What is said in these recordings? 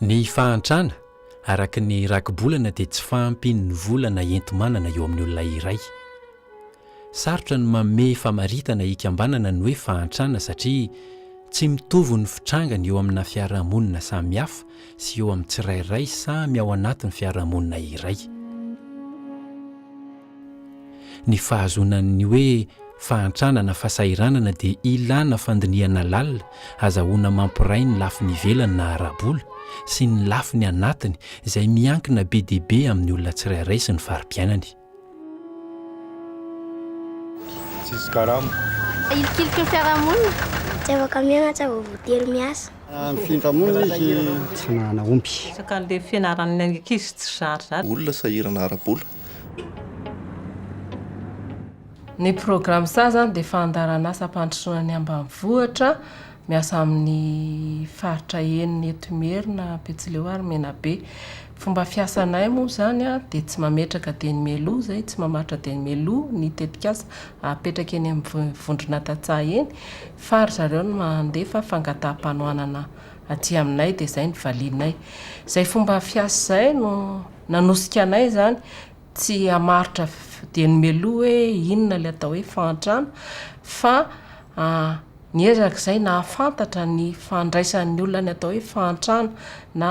Ny fahantrana, araka ny rakibolana dia tsy fahampian'ny vola na enti-manana eo amin'ny olona iray. Sarotra ny manome famaritana hikambanana ny hoe fahantrana satria tsy mitovy ny fitrangany eo amina fiarahamonina samihafa sy eo amin'ny tsirairay samy ao anatin'ny fiarahamonina iray. Ny fahazoana ny hoe fahantrana na fahasahiranana dia ilana fandinihana lalina azahoana mampiray ny lafiny ivelany na ara-bola sy ny lafiny anatiny izay miankina be dia be amin'ny olona tsirairay sy ny fari-piainany. Tsisy karama. Ahilikiliky ny fiarahamonina. Tsy afaka mianatra vao voatery miasa. Mifindra monina izy tsy nanana omby. Resaka an'ilay fianaran'ny ankizy tsy zarizary. Olona sahirana ara-bola. Ny Programme sa zany dia fandaharanasa hampandrosoana ny ambanivohitra, miasa amin'ny faritra enina eto Imerina, Betsileo ary Menabe. Fomba fiasanay moa izany dia tsy mametraka dieny mialoha izay, tsy mamaritra dieny mialoha ny tetikasa apetraka eny amin'ny vondrona tantsaha eny fa ry zareo no mandefa fangataham-panohanana aty aminay dia izay no valianay. Izay fomba fiasa izay no nanosika anay izany tsy hamaritra dieny mialoha hoe inona ilay atao hoe fahantrana fa niezaka izay nahafantatra ny fandraisan'ny olona ny atao hoe fahantrana na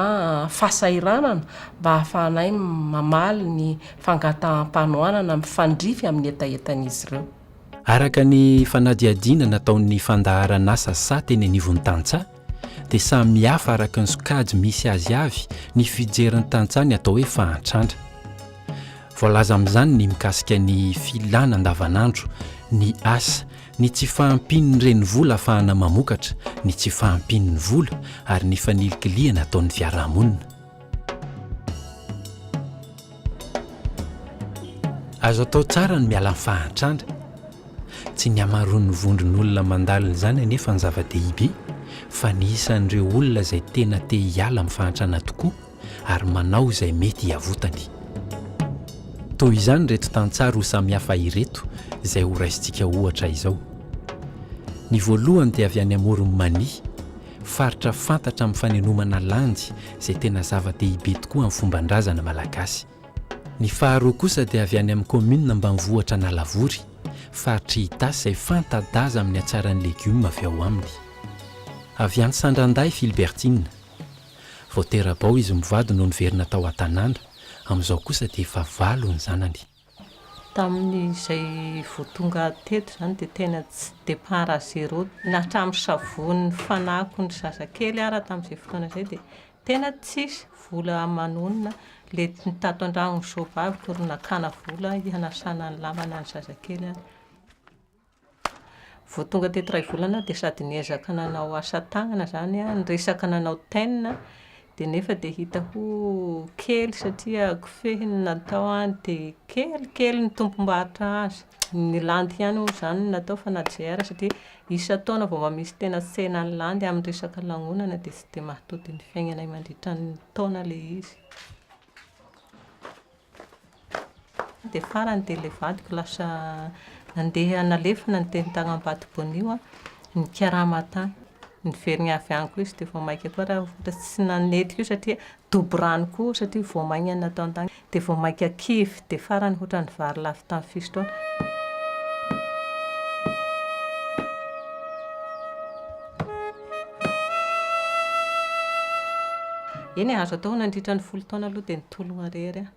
fahasahiranana mba hahafahanay mamaly ny fangataham-panohanana mifandrify amin'ny hetahetan'izy ireo. Araka ny fanadihadiana nataon'ny fandaharan'asa sa teny anivon'ny tantsaha dia samy hafa araka ny sokajy misy azy avy ny fijerin'ny tantsaha ny atao hoe fahantrandra. Voalaza amin'izany ny mikasika ny filana andavanandro, ny asa, ny tsy fahampian'ny renivola ahafahana mamokatra, ny tsy fahampian'ny vola ary ny fanilikilihana ataon'ny fiarahamonina. Azo atao tsara ny miala amin'ny fahantrana. Tsy ny hamaroan'ny vondron'olona mandalina izany anefa no zava-dehibe fa ny isan'ireo olona izay tena te hiala amin'ny fahantrana tokoa ary manao izay mety hiavotany. Toy izany ireto tantsaha roa samihafa ireto izay horaisintsika ohatra izao. Ny voalohany dia avy any Amoron'i Mania, faritra fantatra amin'ny fanenomana landy izay tena zava-dehibe tokoa amin'ny fomban-drazana malagasy. Ny faharoa kosa dia avy any amin'ny kaominina ambanivohitra Analavory, faritr'i Itasy izay fanta-daza amin'ny hatsaran'ny legioma avy ao aminy. Avy any Sandrandahy Philbertine. Vao tera-bao izy mivady no niverina tao an-tanàna, amin'izao kosa dia efa valo ny zanany. Tamin'izay vao tonga teto izany dia tena tsy départ à zéro, na hatramin'ny savony fanako ny zazakely ara tamin'izay fotoana izay dia tena tsisy vola aman'olona, ilay ny tato an-tragnon'ny zôvaviko ro nakana vola hanasana ny lambana ny zazakely ary. Vao tonga teto iray volana aho dia sady niezaka nanao asa tanana izany aho, niresaka nanao TEN dia nefa dia hita ho kely satria kofehy no natao an, dia kelikely ny tombom-barotra azo. Ny landy ihany moa izany no natao fa na tsy izay ary satria isan-taona vao mba misy tena tsenan'ny landy amin'ny resaka lanonana dia tsy dia mahatody ny fiainanay mandritra ny taona ilay izy. Dia farany dia ilay vadiko lasa nandeha nalefa nandeha tany Ambatoboanio aho, nikarama tany. Niverina avy any koa izy dia vao mainka koa raha ohatra tsy nanety koa satria dobo rano koa satria voamaina ny nataony tany. Dia vao mainka kivy dia farany ohatran'ny vary lafo tamin'ny fisotroana. Eny e, azo atao nandritra ny folo taona aloha dia nitolona irery aho.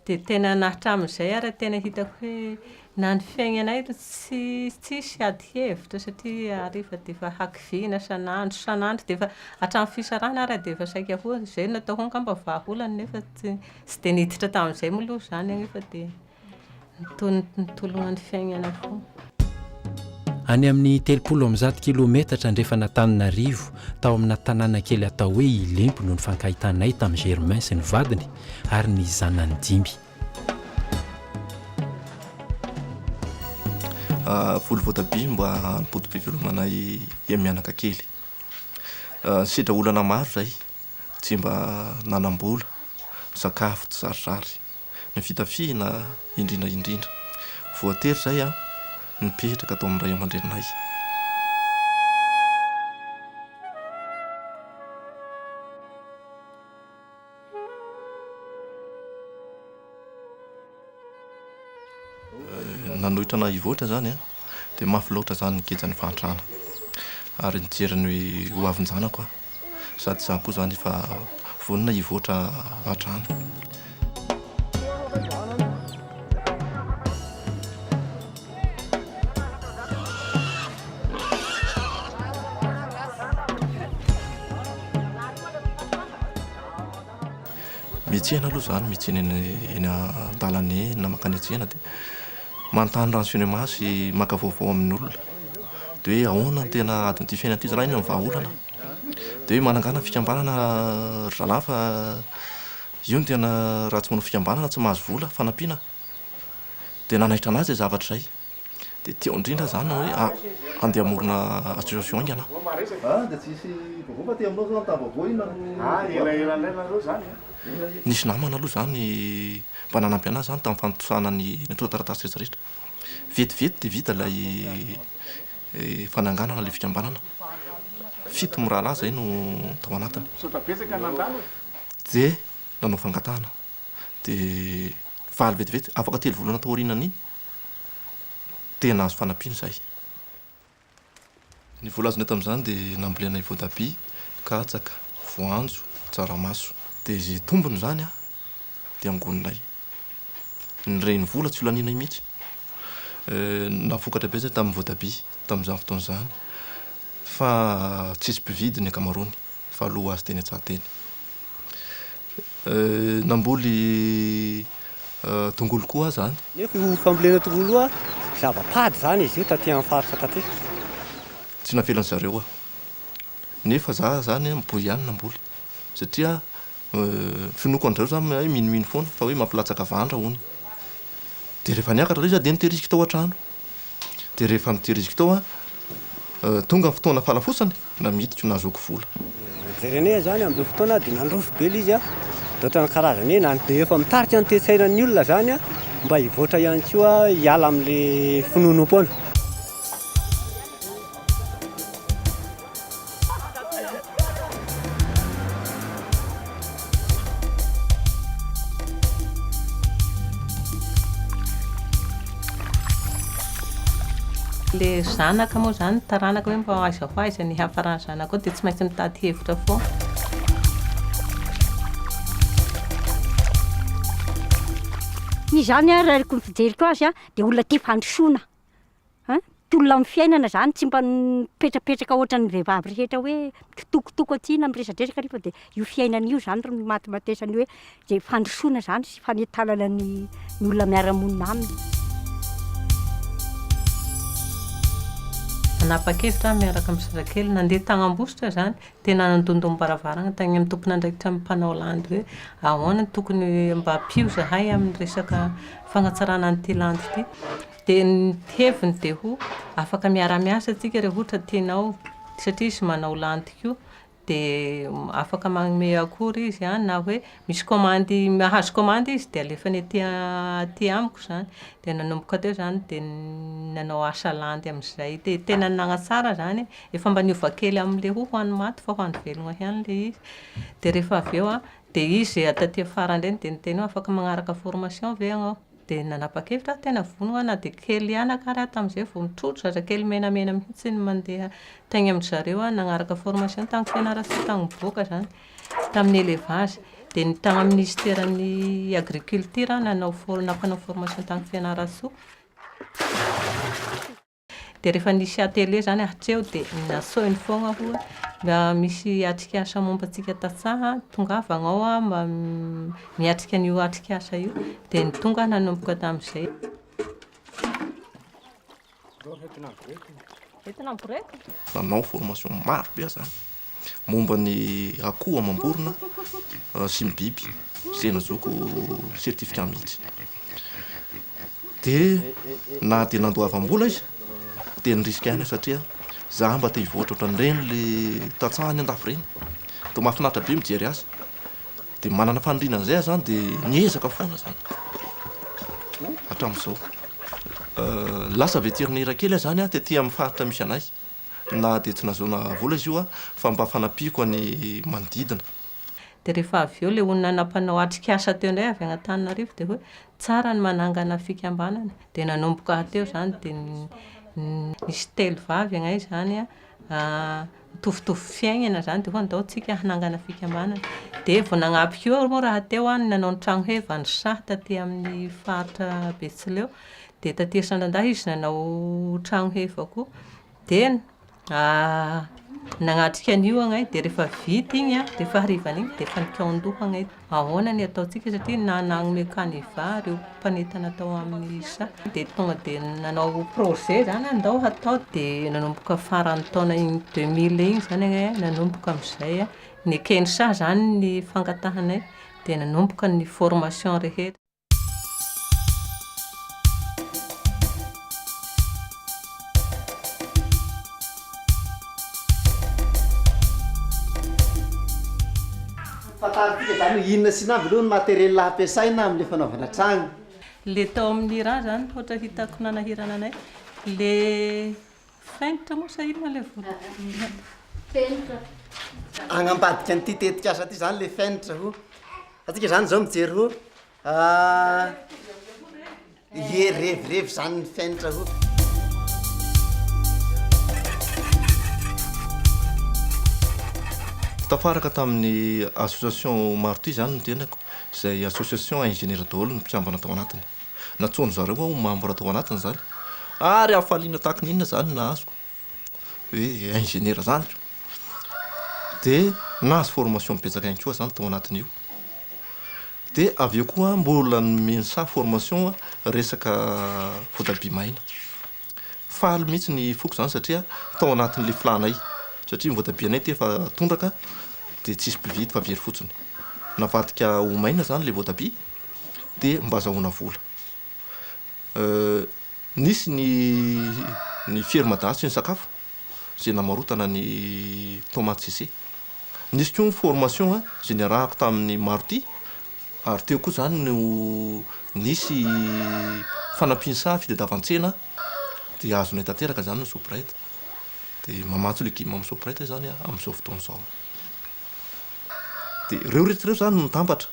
Dia tena na hatramin'izay ary tena hitako hoe na ny fiainanay ary tsy tsisy ady hevitra satria hariva dia efa hakiviana isan'andro isan'andro dia efa hatramin'ny fisarahana ary dia efa saika hoe izay no natao angamba vahaolana nefa tsy tsy dia niditra tamin'izay moa aloha izany anefa dia nitolona ny fiainana foana. Any amin'ny 130 kilometatra andrefan'Antananarivo, tao amina tanàna kely atao hoe Ilempo no nifankahitanay tamin'i Germain sy ny vadiny ary ny zanany dimy. Voly voatabia mba hampodimpivelomanay mianaka kely. Nisedra olana maro izahay, tsy mba nanam-bola, sakafo tsy zarizary. Ny fitafiana indrindra indrindra. Voatery izay aho nipetraka tao amin'ny ray aman-dreninay. Nanohitra anah hivoatra zany an, dia mafy loatra zany ny gejan'ny fahantrana. Ary nijery ny ho avin-janako aho. Sady izaho koa zany efa vonona hivoatra hatrany. Miantsena aloha izany, miantsena eny eny an-dalana eny na mankany an-tsena dia manontany renseignement sy maka vaovao amin'ny olona. Dia hoe ahoana no tena adin'ity fiainana ity zalahy, inona no vahaolana? Dia hoe manangana fikambanana ry zalahy fa io no tena raha tsy manao fikambanana tsy mahazo vola, fanampiana. Dia nanaitra an'ahy izay zavatra izay. Dia teo indrindra izany hoe handeha hamorona association haingana aho. Nisy namana aloha izany mba nanampy an'ahy izany tamin'ny fanotosana ny antontan-taratasy rehetra rehetra. Vetivety dia vita ilay fananganana ilay fikambanana. Fito mirahalahy izay no tao anatiny. Dia nanao fangatahana. Dia faly vetivety, afaka telo volana taorianan'iny dia nahazo fanampiana izahay. Ny vola azonay tamin'izany dia nambolenay voatabia, katsaka, voanjo, tsaramaso. Dia izay tombony izany dia angoninay. Ny renivola tsy holanianay mihitsy. Nahavokatra be izahay tamin'ny voatabia tamin'izany fotoana izany fa tsisy mpividy ny ankamaroany fa lo ho azy teny an-tsaha teny. Namboly tongolo koa aho zany. Nefa io fambolena tongolo io zava-pady zany izy io taty amin'ny faritra taty. Tsy navelan zareo aho. Nefa za zany mbola ihany namboly satria finoako an-dReo zany hoe minomino foana fa hoe mampilatsaka havandra hono. Dia rehefa niakatra ilay izy dia notehiriziko tao an-trano. Dia rehefa notehiriziko tao an, tonga ny fotoana falafosany, namidiko nahazoako vola. Jerena izany amin'izao fotoana dia nandroso be ilay izy an, dia ohatran'ny karazany hoe na dia efa mitarika ny toe-tsainan'ny olona izany an, mba hivoatra ihany koa hiala amin'ilay finoanoam-poana. Le zanaka moa zany, taranaka hoe mba aiza ho aiza ny hiafaran'ny zanakao dia tsy maintsy mitady hevitra foana. Izy izany an, raha araka ny fijeriko azy an, dia olona tia fandrosoana. An, tolona amin'ny fiainana izany, tsy mba mipetrapetraka ohatran'ny vehivavy rehetra hoe mikitokotoko aty na miresadresaka nefa dia io fiainana io izany no nimatimatesany hoe izay fandrosoana izany sy fanentanana ny ny olona miara-monina aminy. Nanapa-kevitra aho miaraka amin'ny zazakely, nandeha tany Ambositra izany, tena nandondom-baravarana tany amin'ny tompon'andraikitra amin'ny mpanao landy hoe ahoana no tokony mba ampio izahay amin'ny resaka fanatsarana an'ity landy ity. Dia ny heviny dia ho afaka miara-miasa tsika raha ohatra tianao satria izy manao landy koa dia afaka manome akora izy an na hoe misy kaomandy mahazo kaomandy izy dia alefany aty aty amiko izany. Dia nanomboka teo izany dia nanao asa landy amin'izay. Dia tena nanatsara izany, efa mba niova kely amin'ilay hoe ho an'ny maty fa ho an'ny velona ihany ilay izy. Dia rehefa avy eo an, dia izy taty afara indray dia niteny hoe afaka manaraka formation ve ianao? Dia nanapa-kevitra aho tena vonona aho na dia kely ihany ary aho tamin'izay vao mitrotro zazakely menamena mihitsy ny mandeha teny amin-dry zareo aho nanaraka formation tany Fianarantsoa tany mivoaka izany tamin'ny élevage. Dia ny tany amin'ny minisiteran'ny agriculture aho nanao for- nampanao formation tany Fianarantsoa. Dia rehefa nisy atelier izany hatreo dia nasainy foana aho hoe mba misy atrikasa momba antsika tantsaha, tongava ianao an mba miatrika an'io atrikasa io. Dia tonga aho nanomboka tamin'izay. Nanao formation maro be aho zany momba ny akoho amam-borona sy ny biby izay nahazoako certificat mihitsy. Dia na dia nandoavam-bola izy dia nirisika ihany aho satria za mba te hivoatra ohatran'ireny le tantsaha any andafy ireny. Dia mahafinaritra be mijery azy. Dia manana faniriana an'izay aho zany dia niezaka foana zany hatramin'izao. Lasa vétérinaire kely aho zany tety amin'ny faritra misy anay. Na dia tsy nahazoana vola izy io fa mba fanampiako ny manodidina. Dia rehefa avy eo ilay olona nampanao atrikasa teo indray avy any Antananarivo dia hoe tsara ny manangana fikambanana. Dia nanomboka teo izany dia nisy telo vavy ianay izany an, mitovitovy fiainana izany dia hoe andao tsika hanangana fikambanana. Dia vao nagnampy koa moa rahateo aho nanao ny trano heva ny saha taty amin'ny faritra Betsileo. Dia taty Sandrandahy izy nanao trano heva koa. Dia nagnatrika an'io agnay, dia rehefa vita igny an, rehefa harivan'igny dia efa nikaon-doha agnay, ahoana ny ataontsika satria na nagnome canevas ireo mpanentana tao amin'ny saha, dia tonga dia nanao projet zany andao hatao, dia nanomboka faran'ny taona igny 2000 igny zany agnay nanomboka amin'izay, neken'ny saha zany ny fangatahanay dia nanomboka ny formation rehetra. Fantarintsika izany hoe inona sy inona avy aloha ny matériel ampiasaina amin'ilay fanaovana tragno. Le tao amin'ny Iran zany ohatra hitako nanahirana anay le fenitra moa sa inona le vola? Fenitra. Agnambadika an'ity tetikasa ity zany le fenitra ho. Antsika zany zao mijery ho Ie revirevy zany ny fenitra ho. Tafaraka tamin'ny association maro ity izany ny tenako, izay association ingénieur daholo ny mpikambana tao anatiny. Nantsoin-dry zareo aho ho membre tao anatiny izany, ary hafaliana tahaka ny inona izany no nahazoko. hoe ingénieur zany ko, de nahazo formation betsaka ihany koa zany tao anatin'io, de avy eo koa mbola nomeny sahy formation resaka voatabia maina, faly mihitsy ny foko zany satria tao anatin'le filanay satria ny voatabianay aty efa tondraka de tsisy mpividy fa very fotsiny, navadika ho maina zany le voatabia de mba azahoana vola. Nisy ny ny ferme sy ny sakafo izay namarotana ny tomate séchée. Nisy koa ny formation izay niarahako tamin'ny Maroty ary teo koa izany no nisy fanampian'ny saha fitadiavan-tsena dia azonay tanteraka izany ny Sopride. Dia mamatsy legioma amin'ny Sopride izany aho amin'izao fotoana izao. Dia ireo rehetra ireo izany no nitambatra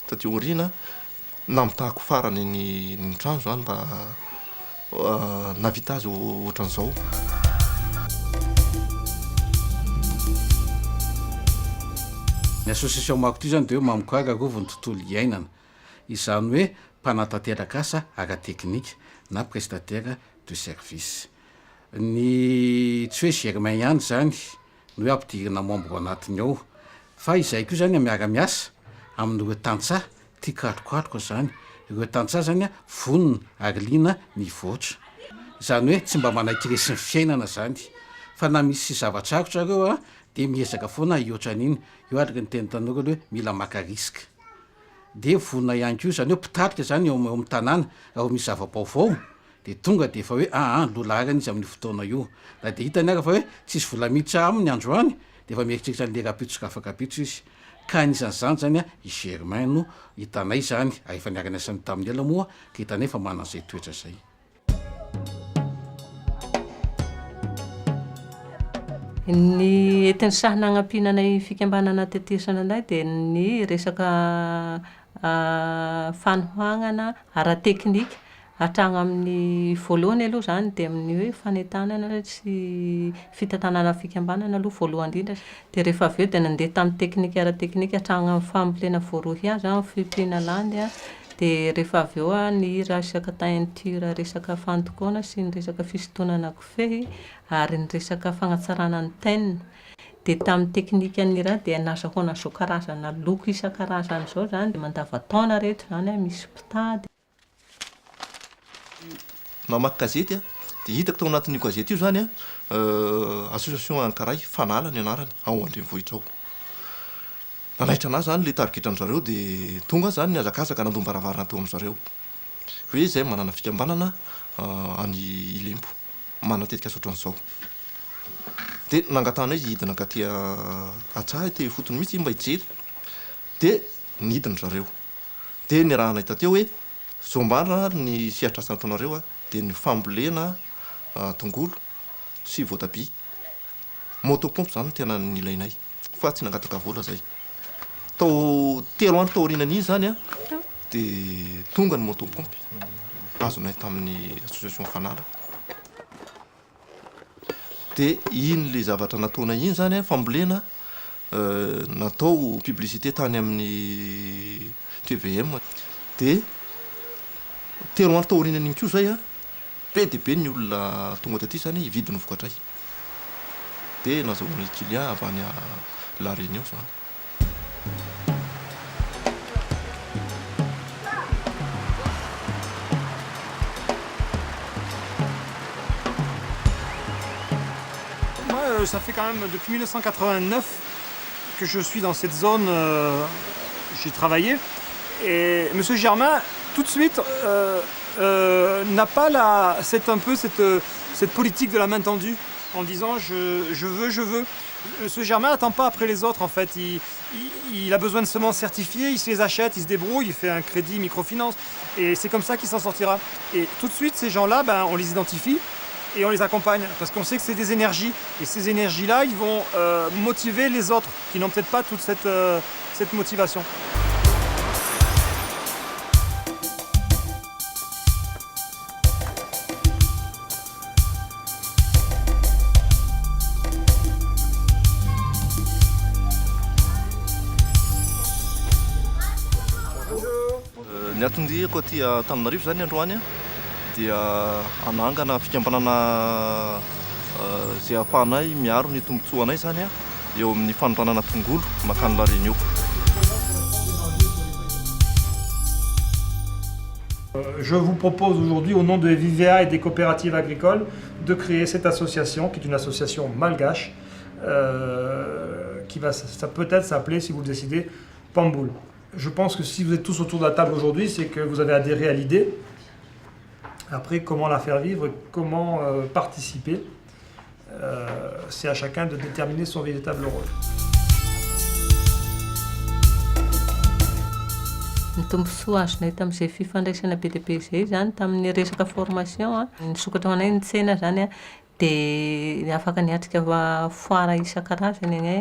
taty aoriana. Namitahako farany ny ny trano zany mba nahavita azy ohatran'izao. Ny association Mako ity zany dia hoe mamokara rova ny tontolo iainana. Izany hoe mpanatanteraka asa ara-teknika na prestataire de service. Ny tsy hoe Germain ihany izany ny hoe ampidirina membre anatiny ao fa izahay koa zany miara-miasa amin'ireo tantsaha tia katrokatroka zany, ireo tantsaha zany vonona ary liana ny hivoatra, izany hoe tsy mba manaiky resin'ny fiainana zany fa na misy zava-tsarotra ireo dia miezaka foana hihoatra an'iny, io araka ny tenin'ny tanora aloha hoe mila maka risque, dia vonona ihany koa izany hoe mpitarika zany eo amin'ny tanàna raha vao misy zava-baovao Dia tonga dia efa hoe aa loha laharana izy amin'io fotoana io. Na dia hitany ara fa hoe tsisy vola miditra aminy androany dia efa mieritreritra an'ilay rahampitso sy rafakampitso izy. Ka anisan'izany izany i Germain no hitanay izany ary efa niara-niasa tamin'ny ela moa ka hitanay fa manana izay toetra izay. Ny entin'ny saha nagnampiana anay fikambanana tety Sanandahy dia ny resaka fanohanana ara-teknika Hatrany amin'ny voalohany aloha izany dia amin'ny hoe fanentanana sy fitantanana fikambanana aloha voalohany indrindra. Dia rehefa avy eo dia nandeha tamin'ny teknika ara-teknika hatrany amin'ny fambolena voaroy hazo, fiompiana landy, dia rehefa avy eo ny resaka teinture, resaka fandokoana sy ny resaka fisintonana kofehy ary ny resaka fanatsarana ny teint. Dia tamin'ny teknikan'ny raha dia nazahoana izao karazana loko isan-karazany izao izany, mandavantaona ireto izany misy mpitady. Namaky gazety aho dia hitako tao anatin'io gazety io izany an, association anankiray Fanala ny anarany ao an-drenivohitra ao. Nanaitra an'ahy izany ilay tarigetran-dry zareo dia tonga aho izany nihazakazaka nandom-baravarana teo amin-dry zareo hoe izay manana fikambanana any Ilempo manana tetikasa ohatran'izao. Dia nangatahanay izy hidina hankaty an-tsaha ety ifotony mihitsy mba hijery dia nidina ry zareo. Dia niarahanay taty hoe Zao marina ary ny sehatr'asa nataonareo a, dia ny fambolena tongolo sy voatabia. Moto pompe zany no tena nilainay fa tsy nangataka vola zay. Tao telo andro taorianan'iny izany an, dia tonga ny moto pompe azonay tamin'ny association Fanala. Dia iny le zavatra nataonay iny izany an, fambolena natao publicité tany amin'ny tvm. Dia telo andro taorianan'iny koa izay an, be dia be ny olona tonga taty izany hividy ny vokatray. Dia nazahoanay client avy any La Réunion izany. Moi, ça fait quand même depuis 1989 que je suis dans cette zone, euh, j'ai travaillé. Et Monsieur Germain, tout de suite, euh, euh, n'a pas la, cette, un peu cette, cette politique de la main tendue en disant je, je veux, je veux. Ce Germain n'attend pas après les autres en fait. Il, il, il a besoin de semences certifiées, il se les achète, il se débrouille, il fait un crédit microfinance. Et c'est comme ça qu'il s'en sortira. Et tout de suite, ces gens-là, ben, on les identifie et on les accompagne parce qu'on sait que c'est des énergies. Et ces énergies-là, ils vont euh, motiver les autres qui n'ont peut-être pas toute cette, euh, cette motivation. Ny anton-diako aty Antananarivo izany androany dia hanangana fikambanana izay ahafahanay miaro ny tombontsoanay izany eo amin'ny fanondranana tongolo mankany La Réunion. Je vous propose aujourd'hui, au nom de VVA et des coopératives agricoles, de créer cette association, qui est une association malgache, euh, qui va ça peut-être s'appeler, si vous le décidez, Pamboul. Je pense que si vous êtes tous autour de la table aujourd'hui, c'est que vous avez adhéré à l'idée. Après, comment la faire vivre, comment euh, participer, euh, c'est à chacun de déterminer son véritable rôle. Ny tombontsoa azonay tamin'izay fifandraisana be dia be izay izany tamin'ny resaka formation an, nisokatra ho anay ny tsena izany an, dia afaka niatrika foara isan-karazany ianay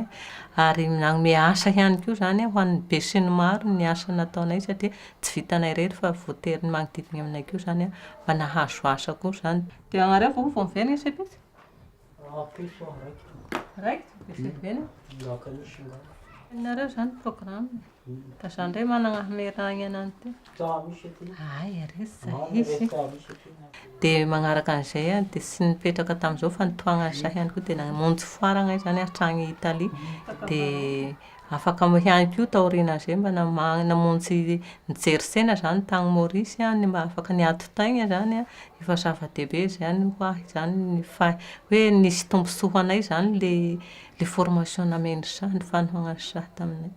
ary nanome asa ihany koa izany ho an'ny be sy ny maro ny asa nataonay satria tsy vitanay irery fa voatery ny manodidina aminay koa izany an, mba nahazo asa koa izany. Dia anareo vao vao miverina i Sepetsa? Raikitra? Nareo izany programme. Fa za ndray managna hameragna anany ty. Ay are sa izy. Dia magnaraka an'izay aho dia tsy nipetraka tamin'izao fa nitohagna an'i Sahy ihany koa dia namonjy foara agnay izany hatrany Italie. Dia afaka ihany koa taorianan'izay mba namonjy nijery tsena izany tany Maorisy aho, mba afaka niato-tegna izany an, efa zava-dehibe izany ho ahy izany ny faha- hoe nisy tombontsoa ho anay izany ilay ilay formation namen'i Sahy, ny fanohagnan'i Sahy taminay.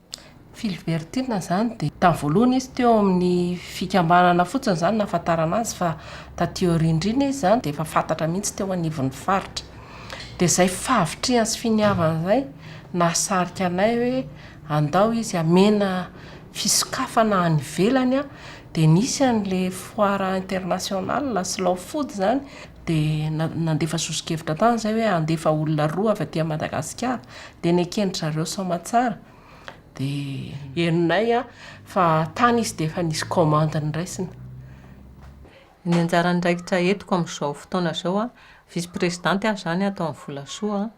Philbertine izany dia tamin'ny voalohany izy teo amin'ny fikambanana fotsiny izany nahafantarana azy fa taty aoriana indrindra izy izany dia efa fantatra mihitsy teo anivon'ny faritra. Dia izay fahavitrihany sy finiavany izay nahasarika anay hoe andao izy hamena fisokafana any ivelany dia nisy an'ilay foire internationale slow food izany dia nandefa soso-kevitra tany izay hoe handefa olona roa avy aty Madagasikara dia neken-dry zareo soamatsara dia henonay fa tany izy dia efa nisy commande noraisina. Ny anjara andraikitra entiko amin'izao fotoana izao an, vice présidente aho izany ato amin'ny Volasoa an,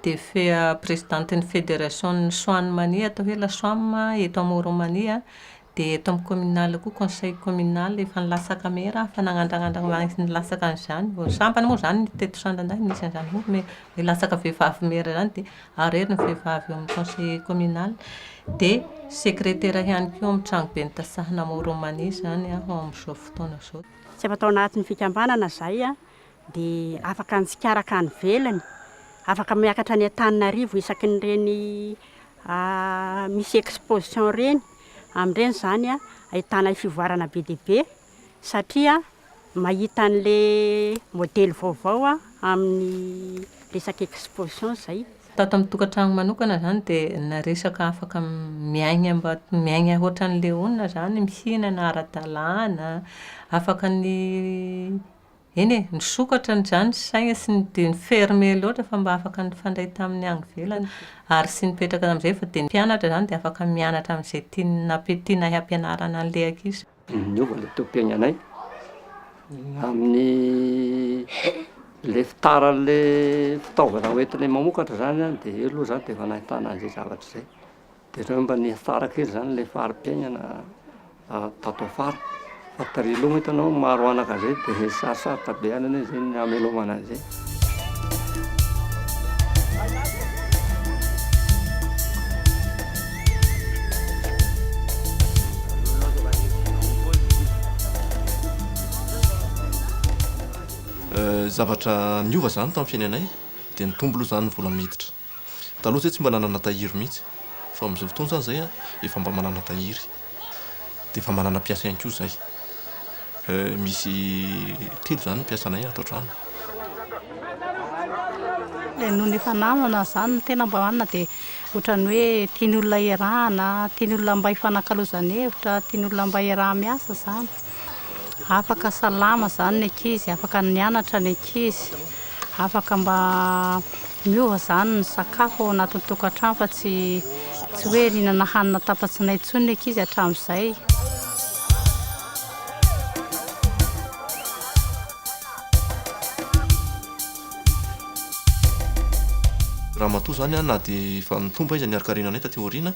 dia fe- présidente-n'ny fédération-n'ny Soanimania atao hoe la Soam eto Amoron'i Mania, Dia eto amin'ny communal koa conseil communal efa nilatsaka mera aho, efa nagnandragnandragna nilatsaka an'izany, vao sambany moa izany teto Sandrandahy nisy an'izany koa me- nilatsaka vehivavy mera izany dia irery ny vehivavy eo amin'ny conseiller communal. Dia sekretera ihany koa amin'ny tranoben'ny tantsaha Namoro Mania izany aho amin'izao fotoana izao. Tsy afa tao anatin'ny fikambanana izahay dia afaka nitsikaraka any ivelany, afaka miakatra any Antananarivo isaky ny ireny misy exposition ireny, amin'ireny izany ahitana fivoarana be dia be satria mahita an'ilay modely vaovao amin'ny resaka exposition izay. Tato amin'ny tokantrano manokana izany dia na resaka afaka miaigna mba miaigna ohatran'ilay olona izany, mihinana ara-dalàna, afaka ny. Eny e, nisokatra izany ny saina tsy dia ni-fermer loatra fa mba afaka nifandray tamin'ny any ivelany ary tsy nipetraka tamin'izay fa dia ny mpianatra izany dia afaka mianatra amin'izay tiany tianay hampianarana an'ilay ankizy. Niova ilay toe-piainanay amin'ny le fitaran'le fitaovana hoentinay mamokatra izany an, dia eo aloha izany dia efa nahitana an'izay zavatra izay. Dia ohatran'ny hoe mba nihatsara kely izany ilay fari-piainana tato afara. Fa tary aloha moa hitanao maro anaka izay dia sarosarotra be ihany anie izay ny hamelomana an'izay. Zavatra niova izany tamin'ny fiainanay dia nitombo aloha izany ny vola miditra. Taloha zay tsy mba nanana tahiry mihitsy fa amin'izao fotoana zany zay efa mba manana tahiry dia efa manana mpiasa ihany koa zay. Misy telo zany ny mpiasanay ato an-trano. Ilay noho ny efa namana zany no tena mba hanina dia ohatran'ny hoe tian'ny olona iarahana, tian'ny olona mba hifanakalozana hevitra, tian'ny olona mba iaraha-miasa zany. Afaka salama zany ny ankizy, afaka nianatra ny ankizy. Afaka mba miova izany ny sakafo ao anatin'ny tokantrano fa tsy tsy hoe nihinana hanina tapa-tsinay intsony ny ankizy hatramin'izay. Ramatoa izany na dia efa nitombo aiza ny harin-karenanay taty aoriana,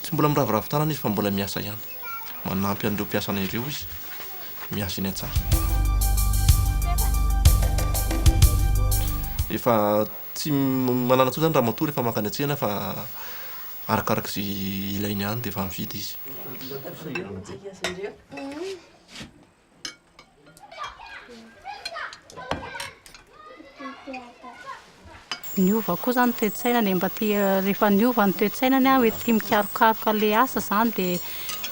Tsy mbola miraviravy tanana izy fa mbola miasa ihany. Manampy an'ireo mpiasany ireo izy miasa eny an-tsaha. Efa tsy manana intsony izany ramatoa rehefa mankany an-tsena fa arakaraka izay ilainy ihany dia efa mividy izy. Niova koa izany ny toe-tsainany e, mba tia rehefa niova ny toe-tsainany aho hoe tia mikarokaroka ilay asa izany dia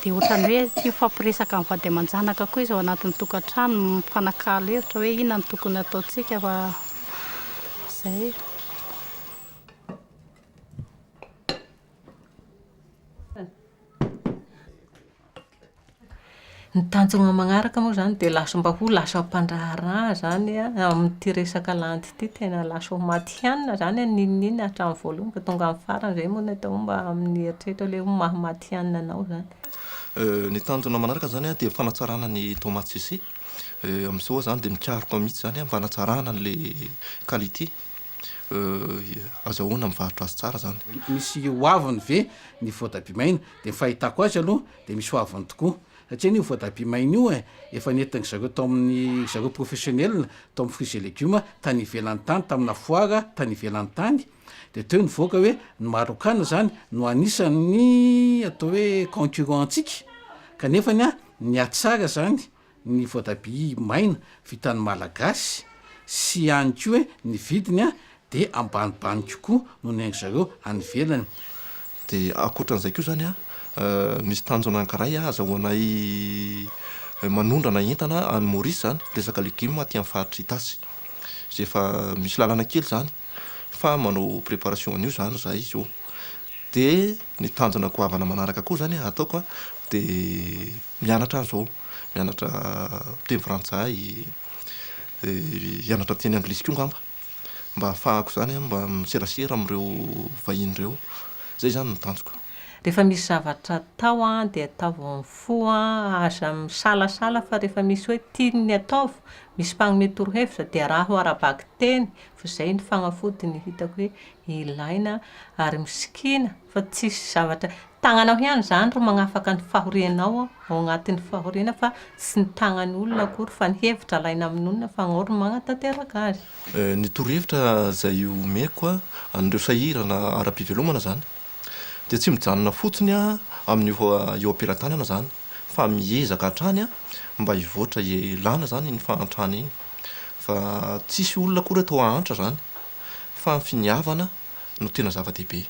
dia ohatran'ny hoe tia mifampiresaka amin'ny vady aman-janaka koa izy ao anatin'ny tokantrano, mifanakalo hevitra hoe inona no tokony hataontsika fa izay. Ny tanjona manaraka moa izany dia lasa mba ho lasa mpandraharaha izany amin'ity resaka landy ity. Tena lasa ho matihanina izany aho n'inon'inona hatramin'ny voalohany ka tonga amin'ny farany. Izay moa no atao hoe mba amin'ny eritreritra ilay hoe maha matihanina anao izany. Ny tanjona manaraka izany dia fanatsarana ny tomate séchée. Amin'izao aho izany dia mikaroka mihitsy izany mba hanatsarana an'ilay qualité. Azahoana mivarotra azy tsara izany. Misy hoaviny ve ny voatabia maina? Dia ny fahitako azy aloha dia misy hoaviny tokoa satria anie io voatabia maina io e, efa nentin-dry zareo tao amin'ny zareo professionnel tao amin'ny fruits et légumes tany ivelany tany tamina foire tany ivelany tany dia teo nivoaka hoe ny marokana zany no anisan'ny atao hoe concurrent antsika kanefany a nihatsara zany ny voatabia maina vitan'ny Malagasy sy ihany koa hoe ny vidiny dia ambanibany kokoa noho ny an-dry zareo any ivelany. Dia ankoatran'izay koa izany an, misy tanjona anankiray ahazahoanay manondrana entana any Maurice izany, resaka legioma aty amin'ny faritra Itasy. Izay efa misy lalana kely izany fa manao préparation an'io izany izahay izao. Dia ny tanjona goavana manaraka koa izany ataoko an, dia mianatra aho izao, mianatra teny frantsay, hianatra teny anglisy koa angamba mba hahafahako izany mba miserasera amin'ireo vahiny ireo, izay izany no tanjoko. Rehefa misy zavatra atao dia ataovy amin'ny fo, aza misalasala fa rehefa misy hoe tian'ny ataovy, misy mpanome torohevitra dia araho ara-bakiteny fa izay ny fanafody hitako hoe ilaina ary misikina fa tsisy zavatra, tagnanao ihany izany ro magnafaka ny fahorianao ao agnatin'ny fahoriana fa tsy ny tagnan'olona akory fa ny hevitra alaina amin'olona fa agnao ro magnatanteraka azy. Ny torohevitra izay omeko an'ireo sahirana ara-pivelomana izany dia tsy mijanona fotsiny amin'ny eo am-pelatanana izany fa miezaka hatrany mba hivoatra hialana izany iny fahantrana iny fa tsisy olona akory atao hahantra izany fa ny finiavana no tena zava-dehibe.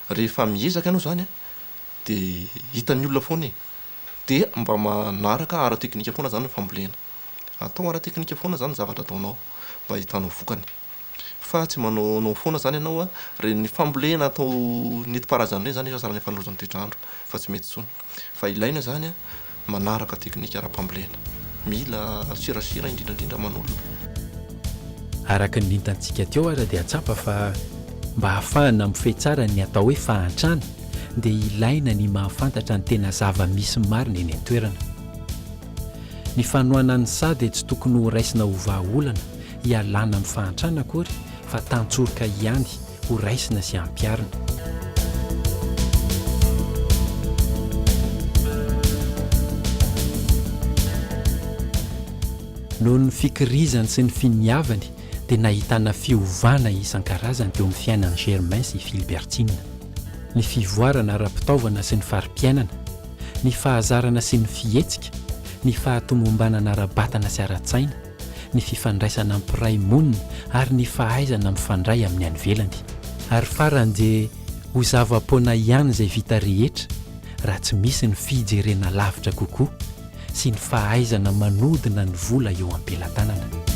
Rehefa miezaka ianao izany dia hitan'ny olona foana e! Dia mba manaraka ara-teknika foana izany ny fambolena. Atao ara-teknika foana izany ny zavatra ataonao mba ahitanao vokany. Fa tsy manaonao foana izany ianao an, ireny fambolena atao nentim-paharazana ireny izany efa sahala ny fanolozan'ny toetr'andro fa tsy mety intsony. Fa ilaina izany an, manaraka teknika ara-pambolena. Mila serasera indrindra indrindra aman'olona. Araka ny hitantsika teo ara dia tsapa fa mba hahafahana mifehy tsara ny atao hoe fahantrana dia ilaina ny mahafantatra ny tena zava-misy marina eny an-toerana. Ny fanohanan'ny saha dia tsy tokony ho raisina ho vahaolana hialana amin'ny fahantrana akory fa tantsoroka ihany ho raisina sy ampiharina. Noho ny fikirizany sy ny finiavany dia nahitana fiovana isan-karazany teo amin'ny fiainan'i Germain sy Philbertine. Ny fivoarana ara-pitaovana sy ny fari-piainana, ny fahazarana sy ny fihetsika, ny fahatomombanana ara-batana sy ara-tsaina, ny fifandraisana amin'ny mpiray monina ary ny fahaizana mifandray amin'ny any ivelany. Ary farany dia ho zava-poana ihany izay vita rehetra raha tsy misy ny fijerena lavitra kokoa sy ny fahaizana manodina ny vola eo am-pelatanana.